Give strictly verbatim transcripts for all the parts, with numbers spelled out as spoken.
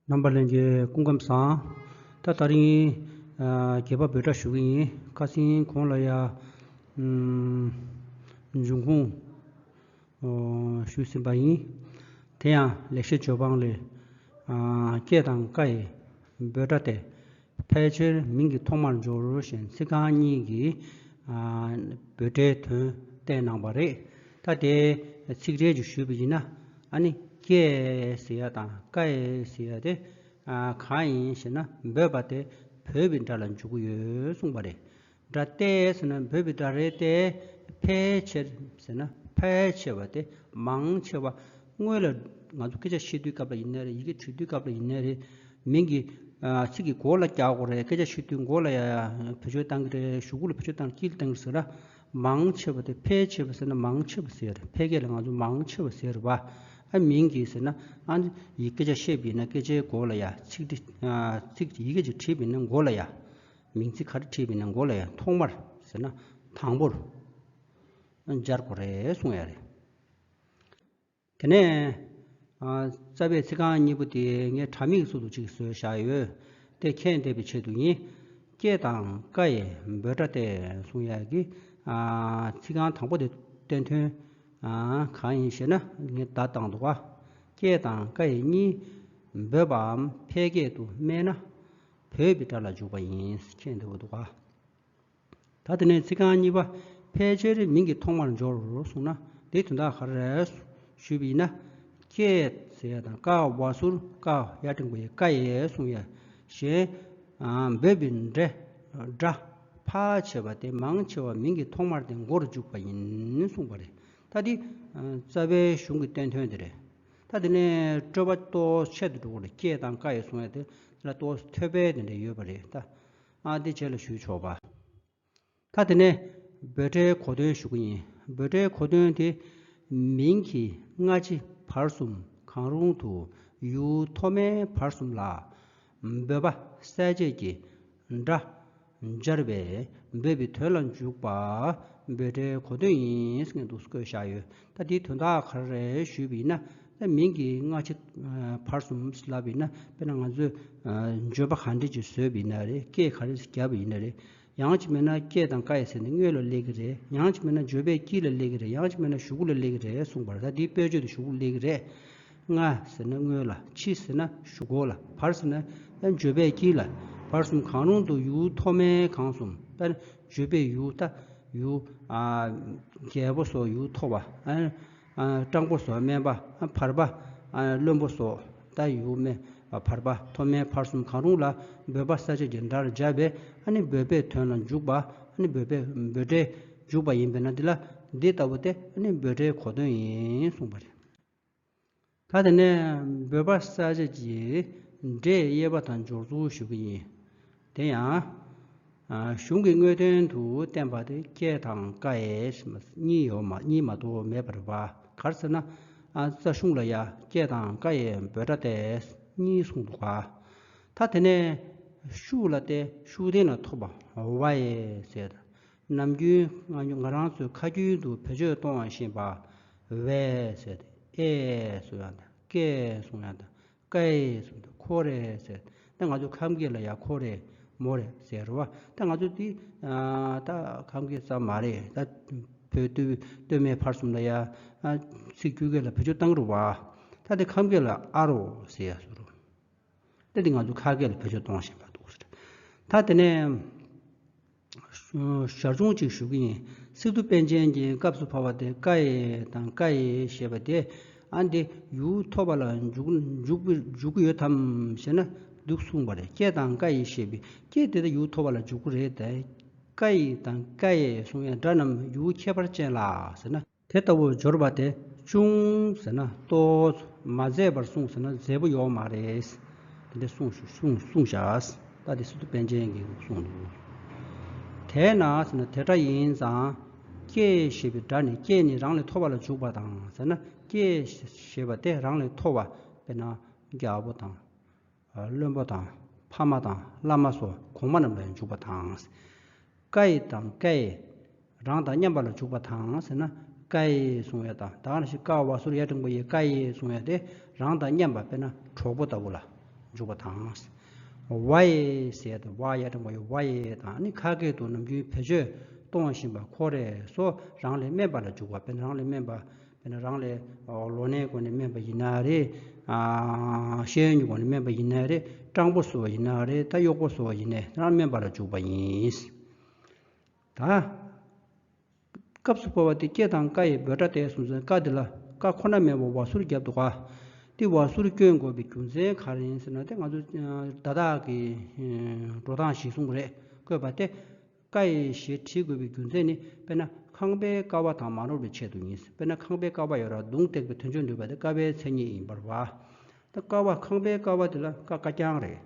རྣམ་པ་ལྷན་རྒྱས་སྐུ་ཁམས་བཟང་། ད་དེ་རིང་ཨ་རྒྱས་པ་འབོད་སྒྲ་ཞུ་གི་ཡིན། ཁ་སང་གོང་ལ་ཡ་ཨམ་འབྱུང་ཁུངས་ཨོ་ཞུས་ཟིན་པ་ཡིན། དེ་ཡང་ལེགས་བཤད་ལྗོན་དབང་ལས། ཨ་ཀྱེ་དང་ཀ་ཡི་འབོད་སྒྲ་སྟེ། ཕལ་ཆེར་མིང་གི་ཐོག་མར་འབྱོར་ཞེས་ཚིག་རྐང་གཉིས་ཀྱི་ཨ་འབོད་སྒྲའི་དོན་བསྟན་གནང་བ་རེད། ད་དེ་ཚིག་འགྲེལ་གྱིས་ཞུས་པ་ཡིན་ན། ཨ་ནི་ཀྱེ་ཟེར་ཡ་དང་ཀ་ཡེ་ཟེར་ཡ་དེ་ཨ་གང་ཡིན་ཞེ་ན། འབོད་པ་དེ་འབོད་པའི་སྒྲ་ལ་འཇུག་གི་ཡོད་གསུངས་པ་རེད། སྒྲ་སྟེ་ཟེར་ན་འབོད་པའི་སྒྲ་རེད་དེ། ཕལ་ཆེར་ཟེར་ན་ཕལ་ཆེ་བ་དེ་མང་ཆེ་བ། སྔོན་ལ་ང་ཚོ་སྐད་ཆ་བཤད་དུས་སྐབས་ལ་ཡིན་ནའི་རེད། ཡི་གེ་བྲིས་དུས་སྐབས་ལ་ཡིན་ནའི་རེད། མིང་གི་ཨ་ཚིག་གི་མགོ་ལ་རྒྱག་དགོས་རེད། སྐད་ཆ་བཤད་དུས་མགོ་ལ་ཡ་ཡ་བེད་སྤྱོད་བཏང་གི་རེད། གཞུག་གུ་ལ་བེད་སྤྱོད་བཏང་། དཀྱིལ་བཏང་གི་ཟེར་ན། མང་ཆེ་བ་དེ་ཕལ་ཆེ་བ་ཟེར་ན་མང་ཆེ་བ་ཟེར། ཕལ་སྐད་ལ་ང་ཚོ་མང་ཆེ་བ་ཟེར་བ། ཨ་མིང་གི་ཟེར་ན་ཨ་ཡི་སྐད་ཆ་བཤད་པ་ཡིན་ན་སྐད་ཆའི་མགོ་ལ་ཡ་ཚིག་འདི་ཨ་ཚིག་ཡི་གེ་ཅིག་བྲིས་པ་ཡིན་ན་མགོ་ལ་ཡ། མིང་ཚིག་ག་རེ་བྲིས་པ་ཡིན་ན་མགོ་ལ་ཡ་ཐོག་མར་ཟེར་ན་དང་པོར་སྦྱར་དགོས་རེད་གསུངས་ཡ་རེད། དེ་ནས་ཨ་རྩ་བའི་ཚིག་རྐང་གཉིས་པོ་དེ་ངས་དྲ་མིག་ཚུལ་དུ་ཅིག་བཟོས་བཞག་ཡོད། དེ་མཁྱེན་བསྡད་པའི་ཆེད་དུ་ཡིན། ཀྱེ་དང་ཀ་ཡི་འབོད་སྒྲ་སྟེ་གསུང་ཡག་གི་ཨ་ཚིག་རྐང་དང་པོ་དེ་བསྟན་དོན་ཨ་གང་ཡིན་ཞེ་ན། ངས་བརྡ་བཏང་འདུག་ག་ཀྱེ་དང་ཀ་ཡི་གཉིས་འབོད་པའམ་ཕལ་སྐད་དུ་སྨྲས་ན་འབོད་པའི་སྒྲ་ལ་འཇུག་པ་ཡིན། མཁྱེན་བསྡད་པ་འདུག་ག་ད་དེ་ནས་ཚིག་རྐང་གཉིས་པ། ཕལ་ཆེར་མིང་གི་ཐོག་མར་འབྱོར་གསུངས་ན། དེའི་དོན་དག་ག་རེ་རེད་ཞུས་པ་ཡིན་ན། ཀྱེ་ཟེར་ཡ་དང་ཀ་བ་ཟུར་ཀ་ཡ་འགྲེང་བུ་ཡི་ཀ་ཡེ་གསུང་ཡ། གཞན་འབོད་པའི་འབྲེ་སྒྲ་ཕལ་ཆེ་བ་དེ་མང་ཆེ་བ་མིང་གི་ཐོག་མར་དེ་མགོར་འཇུག་པ་ཡིན་གསུངས་པ་རེད། ད་འདི་རྩ་བའི་གཞུང་གི་བསྟན་དོན་དེ་རེད། ད་དེ་ནས་སྤྲོས་པ་ཏོག་ཆེད་དུ་འགྲོ་གི་རེད། ཀྱེ་དང་ཀ་ཡེ་གསུང་ཡ་དེ་ལ་ཏོག་ཐོས་པའི་དེ་འདྲ་ཡོད་པ་རེད། ད་ཨ་དེ་རྗེས་ལ་ཞུས་ཆོག་པ། ད་དེ་ནས་འབོད་སྒྲའི་གོ་དོན་ཞུ་གི་ཡིན། འབོད་སྒྲའི་གོ་དོན་དེ། མིང་གི་སྔ་ཕྱི་བར་གསུམ་གང་རུང་དུ་ཡུལ་མཐོ་དམན་བར་གསུམ་ལ་འབོད་པ་གསལ་བྱེད་ཀྱི་སྒྲ་སྦྱར་བས་འབོད་པའི་དོན་ལ་འཇུག་པ་འབོད་སྒྲའི་གོ་དོན་ཡིན་ཟེར་འདུག་བཀོད་བཞག་ཡོད། ད་དེའི་དོན་དག་ག་རེ་རེད་ཞུས་པ་ཡིན་ན། ད་མིང་གི་སྔ་ཕྱི་བར་གསུམ་ལབ་པ་ཡིན་ན། དཔེར་ན་ང་ཚོས་བརྗོད་པ་ག་འདྲ་ཅིག་བཟོས་པ་ཡིན་ན་རེད། སྐད་ག་རེ་ཞིག་བརྒྱབ་པ་ཡིན་ན་རེད། ཡང་ཅིག་མིན་ན་ཀྱེ་དང་ཀ་ཡེ་ཟེར་ནས་སྔོན་ལ་སླེབས་ཀྱི་རེད། ཡང་ཅིག་མིན་ན་བརྗོད་པའི་དཀྱིལ་ལ་སླེབས་ཀྱི་རེད། ཡང་ཅིག་མིན་ན་གཞུག་གུ་ལ་སླེབས་ཀྱི་རེད་གསུངས་པ་རེད། ད་འདིའི་དཔེར་བརྗོད་དུ་གཞུག་གུ་སླེབས་ཀྱི་རེད། སྔ་ཟེར་ན་སྔོན་ལ། ཕྱི་ཟེར་ན་གཞུག་གུ་ལ། བར་ཟེར་ན་བརྗོད་པའི་དཀྱིལ་ལ། བར་གསུམ་གང་རུང་དུ་ཡུལ་མཐོ་དམན་གང་གསུམ། དཔེར་ན་བརྗོད་པའི་ཡུལ། ད་ཡུལ་ཨ་རྒྱལ་པོ་སོགས་ཡུལ་མཐོ་བ། ཨ་ཨ་སྤྲང་པོ་སོགས་དམན་པ། ཨ་བར་པ། ཨ་བློན་པོ་སོགས། ད་ཡུལ་དམན་པ་བར་པ་མཐོ་དམན་བར་གསུམ་གང་རུང་ལ་འབོད་པ་གསལ་བྱེད་ཀྱི་སྒྲ་སྦྱར་བས། ཨ་ནི་འབོད་པའི་དོན་ལ་འཇུག་པ། ཨ་ནི་འབོད་པའི་འབོད་སྒྲའི་འཇུག་པ་ཡིན་པས་ན། འདི་ལ་འདི་ལྟ་བུ་སྟེ། ཨ་ནི་འབོད་སྒྲའི་གོ་དོན་ཡིན་གསུངས་པ་རེད། ད་དེ་ནས་འབོད་པ་གསལ་བྱེད་ཀྱི་སྒྲའི་དབྱེ་བ་དང་སྦྱོར་ཚུལ་ཞུ་གི་ཡིན། དེ་ཡང་། ཨ་གཞུང་གི་དངོས་དོན་དུ་བསྟན་པ་དེ་ཀྱེ་དང་ཀ་ཡེ་གཉིས་ཡོད་མ། གཉིས་མ་གཏོགས་མེད་པ་རེད་པ། ག་རེ་ཟེར་ན། ཨ་རྩ་གཞུང་ལ་ཡ་ཀྱེ་དང་ཀ་ཡེ་འབོད་སྒྲ་སྟེ་གཉིས་གསུངས་འདུག་ག་ད་དེ་ནས་ཤུགས་ལ་སྟེ་ཤུགས་ལྡན་ལ་ཐོབ་པ་ཝ་ཡེ་ཟེར། ནམ་རྒྱུན་ང་ང་རང་ཚོའི་ཁ་རྒྱུན་དུ་བེད་སྤྱོད་གཏོང་བཞིན་པ་ཝེ་ཟེར་ཏེ་ཨེ་གསུང་ཡག་དང་ཀེ་གསུང་ཡག་དང་ཀའེ་གསུང་དང་ཁོ་རེ་ཟེར། ད་ང་ཚོ་ཁམས་སྐད་ལ་ཡ་ཁོ་རེ་མོ་རེ་ཟེར་བ། ད་ང་ཚོ་འདི་ཨ་ད་ཁམས་སྐད་ཙམ་མ་རེད། ད་བོད་སྟོད་སྟོད་སྨད་བར་གསུམ་ལ་ཡ་ཨ་ཚིག་རྒྱུད་སྐད་ལ་བེད་སྤྱོད་བཏང་རུ་བ། ད་དེ་ཁམས་སྐད་ལ་ཨ་རོ་ཟེར་ཡ་སུ་རུ། ད་འདི་ང་ཚོ་ཁ་སྐད་ལ་བེད་སྤྱོད་གཏོང་བཞིན་པ་འདུག་ཟེར། ད་དེ་ནས་ཞར་བྱུང་ཅིག་ཞུ་གི་ཡིན། སི་ཏུ་པཎ་ཆེན་གྱི་སྐབས་སུ་བབས་པ་དེ་ཀ་ཡེ་དང་ཀ་ཡེ་ཞེས་པ་དེ། ཨ་འདི་ཡུལ་མཐོ་བ་ལ་འཇུག་འཇུག་འཇུག་གི་ཡོད་དམ་ཞེ་ན། འདུག་གསུངས་པ་རེད། ཀྱེ་དང་ཀ་ཡེ་ཞེས་པའི་ཀྱེ་དེ་ད་ཡུལ་མཐོ་བ་ལ་འཇུག་གི་རེད་དེ། ཀ་ཡེ་དང་ཀ་ཡེ་གསུང་ཡག་སྒྲ་རྣམས་ཡུལ་ཁྱད་པར་ཅན་ལ་ཟེར་ན། དེ་ལྟ་བུ་སྦྱོར་བ་དེ་ཅུང་ཟེར་ན་ཏོག་ཙམ་མ་མཛེས་པར་གསུངས་ཟེར་ན་མཛེས་པོ་ཡོད་མ་རེད། དེ་འདྲ་གསུངས་གསུངས་གསུངས་བཞག་ད་དེ་སི་ཏུ་པཎ་ཆེན་གྱིས་གསུངས་འདུག་དེས་ན་ཟེར་ན་དེ་སྒྲ་ཡིན་ཙང་། ཀྱེ་ཞེས་པའི་སྒྲ་ནི་ཀྱེ་ནི་རང་ལས་མཐོ་བ་ལ་འཇུག་པ་དང་ཟེར་ན། ཀྱེ་ཞེས་པ་དེ་རང་ལས་མཐོ་བ། དཔེར་ན་རྒྱལ་པོ་དང་། བློན་པོ་དང་། ཕ་མ་དང་། བླ་མ་སོགས་གོང་མ་རྣམས་ལ་འཇུག་པ་དང་། ཀ་ཡེ་དང་ཀ་ཡེ། རང་དང་མཉམ་པ་ལ་འཇུག་པ་དང་ཟེར་ན། ཀ་ཡེ་གསུང་ཡག་དང་། ད་ག་ནང་བཞིན་ཀ་བ་ཟུར་ཡ་འགྲེང་བུ་ཡེ་ཀ་ཡེ་གསུང་ཡག་དེ་རང་དང་མཉམ་པ། དཔེར་ན་གྲོགས་པོ་ལྟ་བུ་ལ། འཇུག་པ་དང་། ཝ་ཡེ་ཟེར་དུ་ཝ་ཡ་དང་ཝ་ཡེ་ཝ་ཡེ་དང་ནི་ཁ་སྐད་དུ་ནམ་རྒྱུན་བེད་སྤྱོད་གཏོང་བཞིན་པ་ཁོ་རེ་སོ་རང་ལས་དམན་པ་ལ་འཇུག་པ། དཔེར་ན་རང་ལས་དམན་པ། དཔེར་ན་རང་ལས་ལོ་ནའི་སྒོ་ནས་དམན་པ་ཡིན་ན་རེད། ཤེས་ཡོན་གྱི་སྒོ་ནས་དམན་པ་ཡིན་ན་རེད། སྤྲང་པོ་བཟོ་བ་ཡིན་ན་རེད། ད་གཡོག་པོ་བཟོ་བ་ཡིན་ནའི་རང་དམན་པ་ལ་འཇུག་པ་ཡིན། ད། སྐབས་སུ་བབ་པ་དེ་ཀྱེ་དང་ཀ་ཡི་འབོད་སྒྲ་སྟེ་གསུངས་ཚེ་ཀ་འདི་ལ་ཀ་ཁོ་ན་མེད་པར་ཝ་ཟུར་བརྒྱབ་འདུག་ག། དེ་ཝ་ཟུར་སྐྱོན་དགོས་པའི་རྒྱུ་མཚན་ག་རེ་ཡིན་ཟེར་ན། དེ་ང་ཚོ་ད་ལྟ་གི་འགྲོ་སྟངས་གཞིར་བཟུང་རེད། བཀོད་པ་སྟེ། ཀ་ཡི་ཞེས་བྲིས་དགོས་པའི་རྒྱུ་མཚན་ནི། དཔེར་ན་ཁང་པའི་ཀ་བ་དང་མ་ནོར་བའི་ཆེད་དུ་ཡིན། དཔེར་ན་ཁང་པའི་ཀ་བ་ཡོད་ར་མདུང་བཏེགས་པའི་དོན་བརྗོད་འདུས་པ་དེ་ཀ་བའི་མཚན་ཉིད་ཡིན་པ་རེད་བ། ད་ཀ་བ་ཁང་པའི་ཀ་བ་དེ་ལ་ཀ་ཀ་རྐྱང་རེད།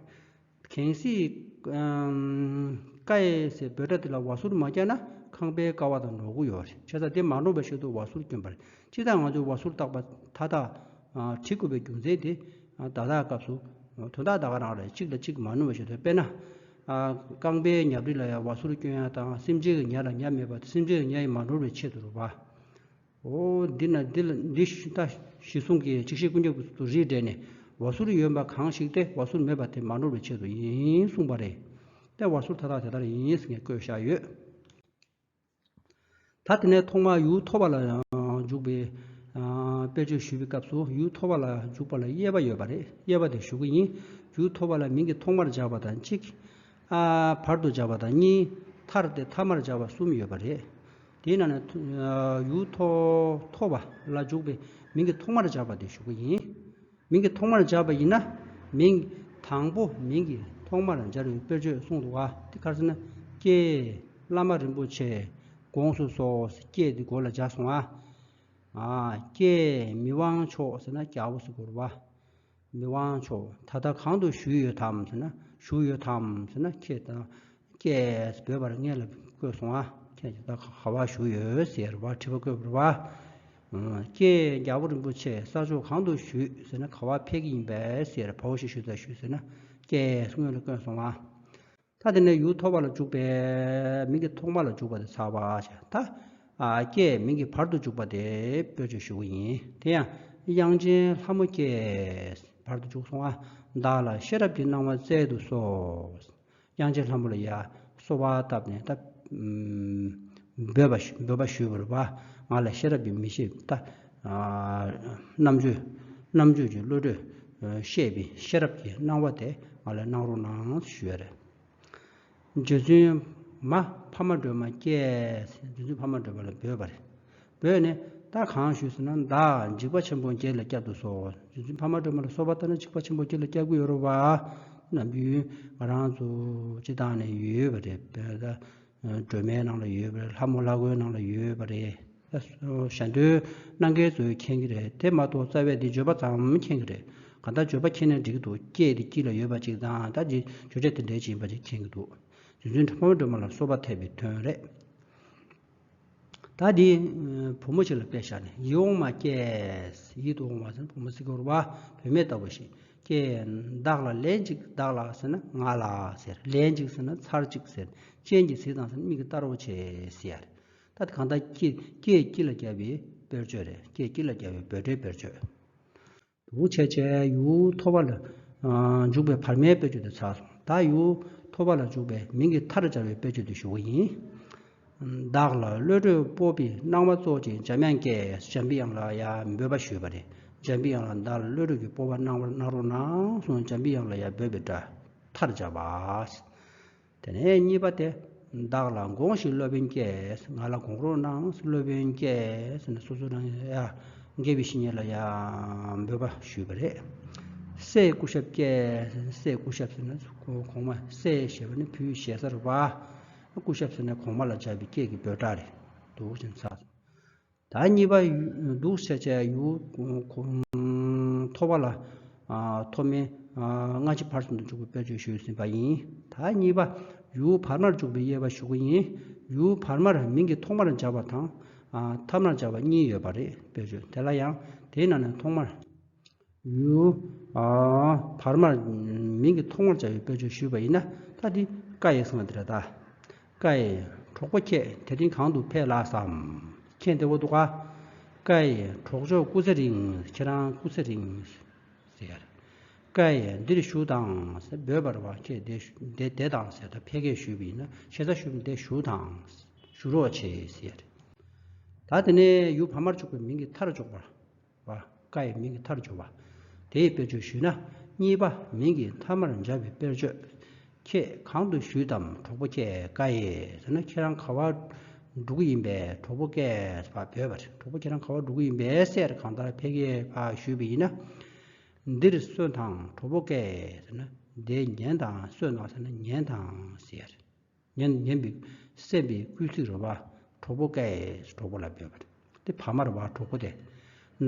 གལ་སྲིད་ཀ་ཡེ་ཟེར་འབོད་སྒྲ་དེ་ལ་ཝ་ཟུར་མ་བརྒྱབ་ན་ཁང་པའི་ཀ་བ་དང་ནོར་གྱི་ཡོད་རེད། བྱས་ཙང་དེ་མ་ནོར་བའི་ཆེད་དུ་ཝ་ཟུར་བསྐྱོན་པ་རེད། སྤྱིར་བཏང་ང་ཚོས་ཝ་ཟུར་བཏགས་པ་མཐའ་དག་བྲི་དགོས་པའི་རྒྱུ་མཚན་དེ་ད་ལྟ་སྐབས་སུ་དོན་དག་ད་ག་རང་རེད། གཅིག་ལ་གཅིག་མ་ནོར་བའི་ཆེད་དུ། དཔེར་ན་རྐང་པའི་ཉ་སྦྲིད་ལ་ཡང་ཝ་ཟུར་བསྐྱོན་ཡ་དང་། སེམས་ཅན་གྱི་ཉ་ལ་ཉ་མེད་པ་དང་། སེམས་ཅན་གྱི་ཉ་ཡིས་མ་ནོར་བའི་ཆེད་དུ་རེད་བ། འོ་འདི་ན་འདི་ལ་འདི་ད་གཞི་བཟུང་གི་ཅིག་ཤེས་ཀུན་ཁྱབ་ཀྱི་ཚུལ་དུ་རིགས་འགྲེ་ནས་ཝ་ཟུར་ཡོད་པ་གང་ཞིག་སྟེ་ཝ་ཟུར་མེད་པ་དེ་མ་ནོར་བའི་ཆེད་དུ་ཡིན་གསུངས་པ་རེད། དེ་ཝ་ཟུར་མཐའ་དག་དེ་ལྟར་ཡིན་ཟེར་ནས་བཀོད་བཞག་ཡོད། ད་དེ་ནས་ཐོག་མར་ཡུལ་ཐོབ་པ་ལ་འཇུག་པའི་དཔེར་བརྗོད་ཞུ་བའི་སྐབས་སུ་ཡུལ་ཐོབ་པ་ལ་འཇུག་པ་ལ་དབྱེ་བ་ཡོད་པ་རེད། དབྱེ་བ་དེ་ཞུ་གི་ཡིན། ཡུལ་ཐོབ་པ་ལ་མིང་གི་ཐོག་མར་སྦྱར་བ་དང་གཅིག། ཨ། བར་དུ་སྦྱར་བ་དང་གཉིས། མཐར་ཏེ་ཐ་མར་སྦྱར་བ་གསུམ་ཡོད་པ་རེད། དེའི་ནང་ནས་ཐོ་ཡུལ་ཐོ་ཐོ་བ་ལ་འཇུག་པའི་མིང་གི་ཐོག་མར་སྦྱར་བ་དེ་ཞུ་གི་ཡིན། མིང་གི་ཐོག་མར་སྦྱར་བ་ཡིན་ན། མིང་དང་པོ་མིང་གི་ཐོག་མར་སྦྱར་བའི་དཔེར་བརྗོད་གསུངས་འདུག་ག། དེ་ག་རེ་ཟེར་ན། ཀྱེ། བླ་མ་རིན་པོ་ཆེ་དགོངས་སུ་གསོལ། ཀྱེ་འདི་མགོ་ལ་སྦྱར་སོང་ཨ། ཨ། ཀྱེ་མི་དབང་མཆོག་ཟེར་ན་རྒྱལ་པོ་ཟེར་དགོས་རེད་བ། མི་དབང་མཆོག་ད་ལྟ་གང་དུ་བཞུགས་ཡོད་དམ་ཟེར་ན། བཞུགས་ཡོད་དམ་ཟེར་ན། ཁྱེད་ད་ཀྱེ་འབོད་པར་སྔོན་ལ་བཀོད་སོང་ཨ། ཁྱེད་ད་ག་པར་བཞུགས་ཡོད་ཟེར་བ་དྲི་བ་བཀོད་པར་བ། ཀྱེ་རྒྱལ་པོ་རིན་པོ་ཆེ་ས་ཕྱོགས་གང་དུ་བཞུགས་ཟེར་ན། ག་པར་ཕེབས་ཀྱི་ཡིན་པས་ཟེར། བའོ་ཞེས་ཞུ་ད་བཞུགས་ཟེར་ན། ཀྱེ་སྔོན་ལ་བཀོད་སོང་ཨ། ད་དེ་ནས་ཡུལ་ཐོབ་པ་ལ་འཇུག་པའི་མིང་གི་ཐོག་མ་ལ་འཇུག་པ་དེ་ཚར་བ་བྱས། ད་ཨ་ཀྱེ་མིང་གི་བར་དུ་འཇུག་པ་དེ་དཔེར་བརྗོད་ཞུ་གི་ཡིན། དེ་ཡང་། དབྱངས་ཅན་ལྷ་མོ་ཀྱེ། བར་དུ་འཇུག་སོང་ཨ། བདག་ལ་ཤེས་རབ་ཀྱི་སྣང་བ་བསྩལ་དུ་གསོལ། དབྱངས་ཅན་ལྷ་མོ་ལ་ཡ་གསོལ་བ་བཏབ་ནས་ད་འབོད་པ་ཞུ་འབོད་པ་ཞུས་པ་རེད་བ། ང་ལ་ཤེས་རབ་ཀྱི་མི་ཤེས་ད་རྣམ་དཔྱོད་རྣམ་དཔྱོད་ཀྱི་བློ་གྲོས་ཤེས་པའི་ཤེས་རབ་ཀྱི་སྣང་བ་དེ་ང་ལ་གནང་རོགས་གནང་ཞུས་པ་རེད། རྗེ་བཙུན་མ་ཕ་མ་སྒྲོལ་མ་ཀྱེ། རྗེ་བཙུན་ཕ་མ་སྒྲོལ་མ་ལ་འབོད་པ་རེད། འབོད་ནས་ད་གང་ཞུས་ཟེར་ན། བདག་འཇིགས་པ་ཆེན་པོ་བརྒྱད་ལས་བསྐྱབ་ཏུ་གསོལ། རྗེ་བཙུན་ཕ་མ་སྒྲོལ་མ་ལ་གསོལ་བ་བཏབ་ན་འཇིགས་པ་ཆེན་པོ་བརྒྱད་ལས་བསྐྱབ་ཀྱི་ཡོད་རེད་བ། ནམ་རྒྱུན་ང་རང་ཚོ་སྤྱི་བཏང་ནས་ཡོད་པ་རེད། བོད་ད་སྒྲོལ་མའི་ནང་ལ་ཡོད་པ་རེད། ལྷ་མོ་ལྷ་གོའི་ནང་ལ་ཡོད་པ་རེད། ད་ཞལ་འདོན་གནང་མཁན་ཚོས་མཁྱེན་གྱི་རེད། དེ་མ་གཏོགས་རྩ་བའི་འདི་བརྗོད་པ་ཙམ་མཁྱེན་གྱི་རེད། གང་ལྟར་བརྗོད་པ་མཁྱེན་ན་འགྲིག་གི་འདུག། ཀྱེ་འདི་དཀྱིལ་ལ་ཡོད་པ་ཅིག་དང་། ད་ཅི་བརྗོད་བྱ་དེ་འདྲའི་ཅིག་ཡིན་པ་ཅིག་མཁྱེན་གྱི་འདུག། རྗེ་བཙུན་ཕ་མ་སྒྲོལ་མ་ལ་གསོལ་བ་འདེབས་པའི་དོན་རེད། ད་འདི་བུ་མོ་ཞིག་ལ་དཔེ་བཞག་ནས། ཡིད་འོང་མ་ཀྱེ། ཡིད་དུ་འོང་བ་ཟེར་ན་བུ་མོ་ཟེར་གྱི་རེད་བ། བུད་མེད་ལྟ་བུ་ཞིག། ཀྱེ། བདག་ལ་ལན་ཅིག། བདག་ལ་ཟེར་ན་ང་ལ་ཟེར། ལན་ཅིག་ཟེར་ན་ཚར་གཅིག་ཟེར། ཅན་གྱི་ཚིག་དང་ཟེར་ན་མིག་གིས་ལྟ་རོགས་བྱེད་ཟེར་ཡ་རེད། ད་གང་ལྟར་ཀྱེ། ཀྱེ་དཀྱིལ་ལ་བརྒྱབ་པའི་དཔེར་བརྗོད་རེད། ཀྱེ་དཀྱིལ་ལ་བརྒྱབ་པའི་འབོད་སྒྲའི་དཔེར་བརྗོད། འདུག་བྱས་བྱས་ཡུལ་ཐོབ་པ་ལ་འཇུག་པའི་བར་མའི་དཔེར་བརྗོད་དེ་ཚར་སོང་། ད་ཡུལ་ཐོབ་པ་ལ་འཇུག་པའི་མིང་གི་མཐར་སྦྱར་བའི་དཔེར་བརྗོད་དེ་ཞུ་གི་ཡིན། བདག་ལ་བློ་གྲོས་སྤོབས་པའི་སྣང་བ་སྩོལ་ཅིག་འཇམ་དབྱངས་ཀྱིས། འཇམ་པའི་དབྱངས་ལ་ཡང་འབོད་པ་ཞུས་པ་རེད། འཇམ་པའི་དབྱངས་ལ་བདག་ལ་བློ་གྲོས་ཀྱི་སྤོབས་པ་གནང་བར་གནང་རོགས་གནང་གསུངས། འཇམ་པའི་དབྱངས་ལ་ཡང་འབོད་པའི་སྒྲ་མཐར་སྦྱར་བ། དེ་ནས་གཉིས་པ་དེ། བདག་ལ་དགོངས་ཤིག་སློབ་དཔོན་ཀྱེ། ང་ལ་དགོངས་རོགས་གནང་སློབ་དཔོན་ཀྱེ་ཟེར་ནས་སོ་སོ་རང་ཡ་དགེ་བའི་བཤེས་གཉེན་ལ་ཡང་འབོད་པ་ཞུས་པ་རེད། སྲས་སྐུ་ཞབས་ཀྱེ། སྲས་སྐུ་ཞབས་ཟེར་ན་གོང་མ་སྲས་ཞེས་པ་ནི་བུའི་ཞེ་ས་རེད་བ། སྐུ་ཞབས་ཟེར་ན་གོང་མ་ལ་སྦྱར་བའི་ཀྱེ་གི་འབོད་སྒྲ་རེད། འདུག་ཅེས་ཚར། ད་གཉིས་པ་ཡུ་འདུག་བྱས་བྱས་ཡུལ་ཐོབ་པ་ལ་ཐོབ་མིན་སྔ་ཕྱི་བར་གསུམ་དུ་འཇུག་པའི་དཔེར་བརྗོད་ཞུས་ཟིན་པ་ཡིན། ད་གཉིས་པ་ཡུལ་བར་མར་འཇུག་པའི་དབྱེ་བ་ཞུ་གི་ཡིན། ཡུལ་བར་མར་མིང་གི་ཐོག་མར་སྦྱར་བ་དང་ཐ་མར་སྦྱར་བ་གཉིས་ཡོད་པ་རེད། དཔེར་བརྗོད་དེ་ལ་ཡང་དེའི་ནང་ནས་ཐོག་མར་ཡུལ་བར་མར་མིང་གི་ཐོག་མར་སྦྱར་བའི་དཔེར་བརྗོད་ཞུས་པ་ཡིན་ན། ད་འདི་ཀ་ཡེ་ཟེར་བ་འདི་རེད་ད། ཀ་ཡེ་གྲོགས་པོ་ཁྱེད་དེ་རིང་གང་དུ་ཕེབས་ལགས་སམ། ཁྱེད་བདེ་པོ་འདུག་ག། ཀ་ཡེ་གྲོགས་མཆོག་སྐུ་ཚེ་རིང་། ཁྱེད་རང་སྐུ་ཚེ་རིང་ཟེར། ཀྭ་ཡེ་འདིར་བཞུགས་དང་ཟེར་འབོད་པར་བ་ཁྱེད་དེ་བཞུ་དེ་དེ་དང་ཟེར། ད་ཕལ་སྐད་ཞུས་པ་ཡིན་ན་ཞེ་ས་ཞུས་པ་དེ་བཞུགས་དང་བཞུགས་རོགས་བྱེད་ཟེར། ད་དེ་ནས་ཡུལ་བར་མར་འཇུག་པའི་མིང་གི་མཐར་འཇུག་པ། བ། ཀྭ་ཡེ་མིང་གི་མཐར་འཇུག་པ། དེའི་དཔེར་བརྗོད་ཞུས་ན། གཉིས་པ་མིང་གི་མཐའ་མར་སྦྱར་བའི་དཔེར་བརྗོད། ཁྱེད་གང་དུ་བཞུད་དམ་གྲོགས་པོ་ཀྭ་ཡེ་ཟེར་ན། ཁྱེད་རང་ག་བར་འགྲོ་གི་ཡིན་པས་གྲོགས་པོ་ཀྭ་ཡེ་ཕར་འབོད་པ་རེད། གྲོགས་པོ་ཁྱེད་རང་ག་བར་འགྲོ་གི་ཡིན་པས་ཟེར་གང་ལྟར་ཕལ་སྐད་ཕར་ཞུས་པ་ཡིན་ན། འདིར་སོན་དང་གྲོགས་པོ་ཀྭ་ཡེ་ཟེར་ན། འདི་ཉན་དང་། སོན་དང་ཟེར་ན་ཉན་དང་ཟེར། ཉན་ཉན་པའི་སེམས་པའི་སྐུལ་ཚིག་རེད་པ། གྲོགས་པོ་ཀྭ་ཡེ་གྲོགས་པོ་ལ་འབོད་པ་རེད། དེ་བར་མར་བ་གྲོགས་པོ་དེ།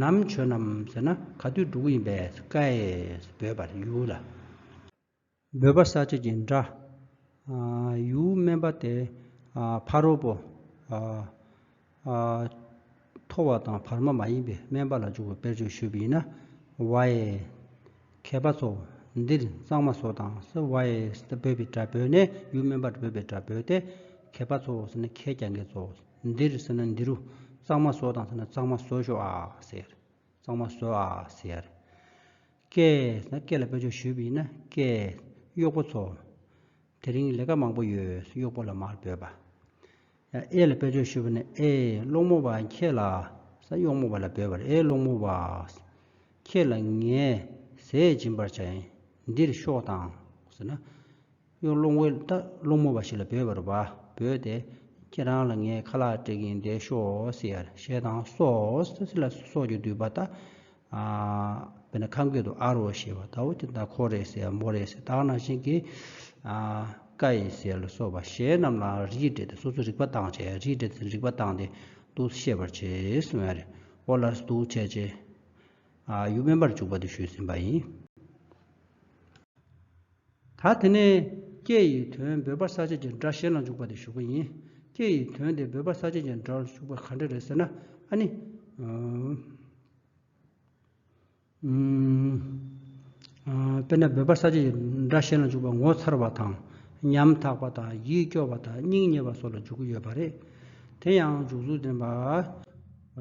ནམ་བྱོན་ནམ་ཟེར་ན་ག་དུས་འགྲོ་གི་ཡིན་པས་ཀྭ་ཡེ་འབོད་པ་རེད། ཡུལ་ལ། འབོད་པ་ས་བཅད་ཀྱི་སྒྲ། ཨ། ཡུལ་དམན་པ་དེ། ཨ། ཕ་རོལ་པོ། ཨ། ཨ། མཐོ་བ་དང་བར་མ་མ་ཡིན་པའི་དམན་པ་ལ་འཇུག་པའི་དཔེར་བརྗོད་ཞུས་པ་ཡིན་ན། ཝའི། མཁས་པ་ཚོ། འདིར་གཙང་མ་བཟོ་དང་ཟེར། ཝའི་ཟེར་འབོད་པའི་སྒྲ་བོས་ནས་ཡུལ་དམན་པར་འབོད་པའི་སྒྲ་བོས་ཏེ། མཁས་པ་ཚོ་ཟེར་ན་ཁས་རྒྱག་མཁན་ཚོ། འདིར་ཟེར་ན་འདི་རུ། གཙང་མ་བཟོ་དང་ཟེར་ན་གཙང་མ་བཟོ་ཤོག་ཨ་ཟེར། གཙང་མ་བཟོ་ཨ་ཟེར། ཀྭ་ཟེར་ན་ཀྭ་ལ་དཔེར་བརྗོད་ཞུས་པ་ཡིན་ན། ཀྭ། གཡོག་པོ་ཚོ། དེ་རིང་ལས་ཀ་མང་པོ་ཡོད་ཟེར་གཡོག་པོ་ལ་མར་འབོད་པ། ཡང་ཨེ་ལ་དཔེར་བརྗོད་ཞུས་པ་ནི། ཨེ་སློང་མོ་བ་ཁྱེད་ལ་ཟེར་གཡོག་མོ་བ་ལ་འབོད་པ་རེད། ཨེ་སློང་མོ་བ། ཁྱེད་ལ་ངས་ཟས་སྦྱིན་པར་བྱ་ཡིན། འདིར་ཤོག་དང་ཟེར་ན། གཡོག་སློང་བོས་ད་སློང་མོ་བ་ཞིག་ལ་འབོད་པ་རེད་པ། འབོད་དེ། ཁྱེད་རང་ལ་ངས་ཁ་ལག་སྤྲད་ཀྱིན་འདིར་ཤོག་ཟེར་ཡ་རེད། བཞེས་དང་སོགས་ཟེར་ལ་སོགས་ཀྱི་བསྡུས་པ་ད། ཨ། དཔེར་ན་ཁམས་སྐད་དུ་ཨ་རོ་ཞེས་པ་ལྟ་བུ་དེ་ད་ཁོ་རེད་ཟེར་མོ་རེད་ཟེར། ད་ག་ནང་བཞིན་གྱི། ཨ། ཀྭ་ཡེ་ཟེར་ལ་སོགས་པ་གཞན་རྣམས་ལ་རིགས་སྒྲེ་སྟེ། སོ་སོ་རིག་པ་བཏང་བྱས། རིགས་སྒྲེ་སྟེ་རིག་པ་བཏང་སྟེ་འདུག་ཤེས་པར་བྱེད་གསུང་ཡ་རེད། འོ་ལ་འདུག་བྱས་བྱས། ཨ། ཡུལ་དམན་པར་འཇུག་པ་དེ་ཞུས་ཟིན་པ་ཡིན། ད་དེ་ནས་ཀྭ་ཡི་དོན་འབོད་པ་ས་བཅད་ཀྱི་སྒྲ་གཞན་ལ་འཇུག་པ་དེ་ཞུ་གི་ཡིན། ཀྭ་ཡི་དོན་དེ་འབོད་པ་ས་བཅད་ཀྱི་སྒྲ་ལ་འཇུག་པ་ག་འདྲ་རེད་ཟེར་ན། ཨ་ནི། ཨུམ། ཨུམ། ཨ། དཔེར་ན་འབོད་པ་ས་བཅད་ཀྱི་སྒྲ་གཞན་ལ་འཇུག་པ་ངོ་མཚར་བ་དང་། ཉམ་ཐག་པ་དང་། ཡིད་སྐྱོ་བ་དང་། སྙིང་ཉེ་བ་སོགས་ལ་འཇུག་གི་ཡོད་པ་རེད། དེ་ཡང་འཇུག་ཚུལ་བདེན་པ།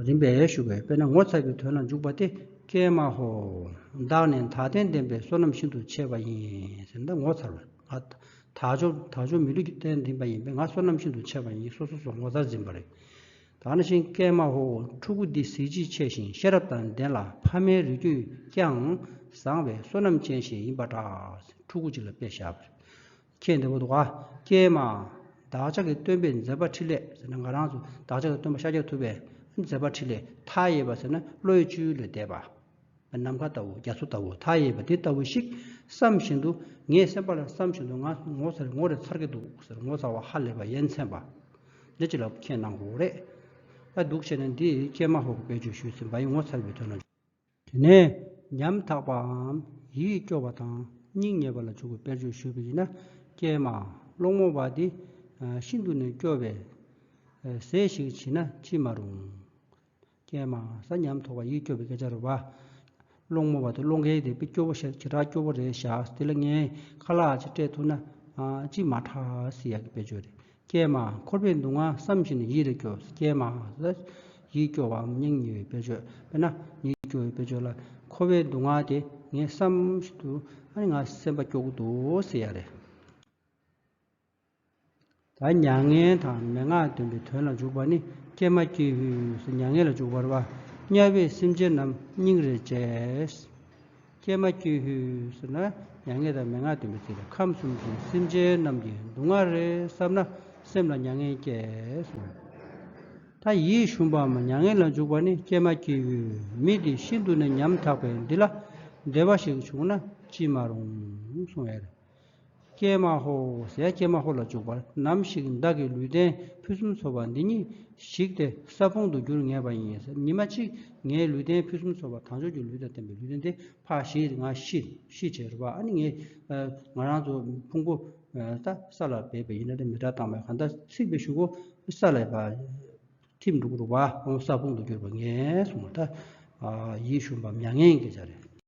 རིམ་པས་ཞུ་བས། དཔེར་ན་ངོ་མཚར་བའི་དོན་ལ་འཇུག་པ་སྟེ། ཀྱེ་མ་ཧོ། བདག་ནི་དག་ལྡན་ལྡན་པའི་བསོད་ནམས་ཤིན་ཏུ་ཆེ་བ་ཡིན་ཟེར། ད་ངོ་མཚར་བ། ང་དག་སྦྱོར་དག་སྦྱོར་མི་ལུས་ཀྱི་རྟེན་ལྡན་པ་ཡིན་པས་ང་བསོད་ནམས་ཤིན་ཏུ་ཆེ་བ་ཡིན། སོ་སོ་སོ་ངོ་མཚར་འཛིན་པ་རེད། ད་ནི་ཤིང་ཀྱེ་མ་ཧོ། ཕྲུ་གུ་འདི་གཟི་བརྗིད་ཆེ་ཞིང་ཤེས་རབ་དང་ལྡན་ལ། ཕ་མའི་རིགས་རྒྱུད་ཀྱང་བཟང་བའི་བསོད་ནམས་ཅན་ཞིག་ཡིན་པ་འདྲ། ཕྲུ་གུ་ཅིག་ལ་དཔེ་བཞག་པ་རེད། ཁྱེད་འདི་པོ་འདུག་ག། ཀྱེ་མ། བདག་ཅག་གི་སྟོན་པའི་མཛད་པ་འཕྲིན་ལས་ཟེར་ན། ང་རང་ཚོ་བདག་ཅག་གི་སྟོན་པ་ཤཱཀྱ་ཐུབ་པའི་མཛད་པ་འཕྲིན་ལས། མཐའ་ཡས་པ་ཟེར་ན་བློ་ཡི་སྤྱོད་ཡུལ་ལས་འདས་པ། ནམ་མཁའ་ལྟ་བུ། རྒྱ་མཚོ་ལྟ་བུ། མཐའ་ཡས་པ་དེ་ལྟ་བུ་ཞིག་བསམ་བཞིན་དུ། ངའི་སེམས་པ་ལ་བསམ་བཞིན་དུ་ང་ངོ་མཚར་ངོ་རེ་མཚར་གྱི་འདུག་ཟེར། ངོ་མཚར་བ་ཧ་ལས་པ་ཡ་མཚན་པ། འདི་ཅིག་ལ་ཁྱེད་གནང་དགོས་རེད། ཨ། འདུག་བྱས་ནས་འདི་ཀྱེ་མ་ཧོ་གི་དཔེར་བརྗོད་ཞུས་ཟིན་པ་ཡིན། ངོ་མཚར་བའི་དོན་ལ། དེ་ནས་ཉམ་ཐག་པའམ་ཡིད་སྐྱོ་བ་དང་སྙིང་ཉེ་བ་ལ་འཇུག་པའི་དཔེར་བརྗོད་ཞུས་པ་ཡིན་ན། ཀྱེ་མ། སློང་མོ་བ་འདི་ཤིན་ཏུ་ནས་སྐྱོ་བས་ཟས་ཤིག་བྱིན་ན་ཅི་མ་རུང་། ཀྱེ་མ་ཟེར་ཉམ་ཐག་པ་ཡིད་སྐྱོ་བའི་སྐད་ཆ་རེད་པ། སློང་མོ་བ་དེ་སློང་མཁན་དེ་དཔེ་སྐྱོ་བོ་ཞེ་དྲག་སྐྱོ་བོ་རེད་བཞག། དེ་ལ་ངས་ཁ་ལག་ཅིག་སྤྲད་ཐུབ་ན་ཅི་མ་དྲག་ཟེར་ཡག་གི་དཔེར་བརྗོད་རེད། ཀྱེ་མ། འཁོར་བའི་སྡུག་བསྔལ་བསམ་བཞིན་ཡིད་རེ་སྐྱོ། ཀྱེ་མ་ཟེར། ཡིད་སྐྱོ་བའམ་སྙིང་ཉེ་བའི་དཔེར་བརྗོད། དཔེར་ན་ཡིད་སྐྱོ་བའི་དཔེར་བརྗོད་ལ། འཁོར་བའི་སྡུག་བསྔལ་དེ་ངས་བསམ་བཞིན་དུ་ཨ་ནི་ང་སེམས་པ་སྐྱོ་གི་འདུག་ཟེར་ཡག་རེད། ད་མྱ་ངན་དང་མན་ངག་འདོན་པའི་དོན་ལ་འཇུག་པ་ནི། ཀྱེ་མ་ཀྱི་ཧུད་ཟེར་མྱ་ངན་ལ་འཇུག་པ་རེད་པ། དམྱལ་བའི་སེམས་ཅན་རྣམས་སྙིང་རེ་རྗེ། ཀྱེ་མ་ཀྱི་ཧུད་ཟེར་ན་མྱ་ངན་དང་མན་ངག་འདོན་པའི་ཚིག་རེད། ཁམས་གསུམ་གྱི་སེམས་ཅན་རྣམས་ཀྱི་སྡུག་བསྔལ་རེ་བསམ་ན་སེམས་ལ་མྱ་ངན་སྐྱེ་གསུངས། ད་ཡིད་ཞུམ་པའམ་མྱ་ངན་ལ་འཇུག་པ་ནི། ཀྱེ་མ་ཀྱི་ཧུད། མི་འདི་ཤིན་ཏུ་ནས་ཉམ་ཐག་པས་འདི་ལ་བདེ་བ་ཞིག་བྱུང་ན་ཅི་མ་རུང་གསུངས་ཡ་རེད། ཀྱེ་མ་ཧོ་ཟེར། ཀྱེ་མ་ཧོ་ལ་འཇུག་པ། ནམ་ཞིག་བདག་གི་ལུས་རྟེན་ཕུན་སུམ་ཚོགས་པ་འདི་ཉིད་ཞིག་སྟེ་ས་བོན་དུ་འགྱུར་ངེས་པ་ཡིན། ཉི་མ་གཅིག་ངའི་ལུས་རྟེན་ཕུན་སུམ་ཚོགས་པ་དལ་འབྱོར་གྱི་ལུས་དང་ལྡན་པའི་ལུས་རྟེན་དེ་ཕར་ཞིག་ང་ཤི་ཤི་བྱས་རེད་པ། ཨ་ནི་ངས་ང་རང་ཚོ་ཕུང་པོ་ད་ས་ལ་སྦས་པ་ཡིན་ན་དེ་མེ་སྲེག་བཏང་བས་གང་ལྟར་ཚིག་པའི་གཞུག་གུ་ས་ལ་ཡོད་པ། ཐིམ་འགྲོ་གི་རེད་པ། ཨོ་ས་བོན་དུ་གྱུར་པ་ངས་གསུངས་པ། ད་ཡིད་ཞུམ་པ་མྱ་ངན་གྱི་སྐད་ཆ་རེད།